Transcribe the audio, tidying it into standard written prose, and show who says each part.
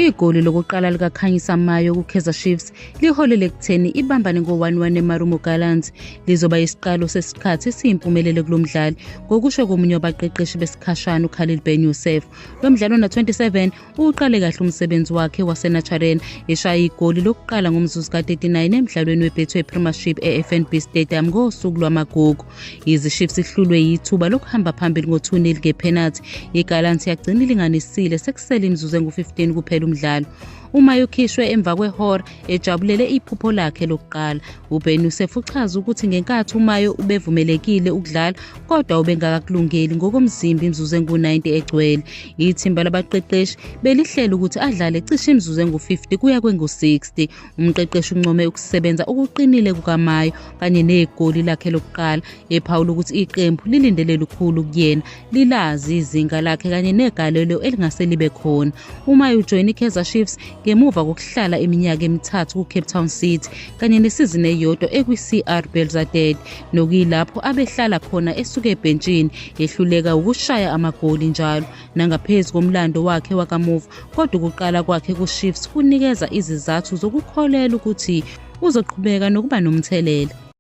Speaker 1: Igoli lokuqala likaKhanyisa Mayo kuKaizer Chiefs liholele ekutheni ibambane ngo-1-1 neMarumo Gallants. Lizoba yisiqalo sesikhathi esiyimpumelelo kulo mdlali, ngokusho komunye wabaqeqeshi besikhashana uKhalil Ben Youssef. Lo mdlali ona-27 uwuqale kahle umsebenzi wakhe waseNaturena, eshaya igoli lokuqala ngomzuzu ka-39 emdlalweni weBetway Premiership e-FNB Stadium ngosuku lwamagugu. Yize iChiefs ihlulwe yithuba lokuhamba phambili ngo-2-0 ngephenathi, iGallants yagcina ilinganisile sekusele imizuzu engu-15 kuphela umdlalo. Uma ukhishwe emva kwehora ejabulele iphupho lakhe lokuqala. UBen Youssef uchaza ukuthi ngenkathi uMayo ubevumelekile ukudlala kodwa ubengakakulungeli ngokomzimba imizuzu engu-90 egcwele. Ithimba labaqeqeshi belihlela ukuthi adlale cishe imizuzu engu-50 kuya kwengu-60. Umqeqeshi uncome ukusebenza okuqinile kukaMayo kanye negoli lakhe lokuqala, ephawula ukuthi iqembu lilindele lukhulu kuyena, lilazi izinga lakhe kanye negalelo elingase libe khona. UMayo ujoyina iKaizer Chiefs ngemuva kokuhlala iminyaka emithathu kuCape Town City kanye nesizini eyodwa ekwi-CR Belouizdad, nokuyilapho abehlala khona esuke ebhentshini ehluleka ukushaya amagoli njalo. Nangaphezu komlando wakhe wakamuva, kodwa ukuqala kwakhe kuChiefs kunikeza izizathu zokukholelwa ukuthi uzoqhubeka nokuba nomthelela.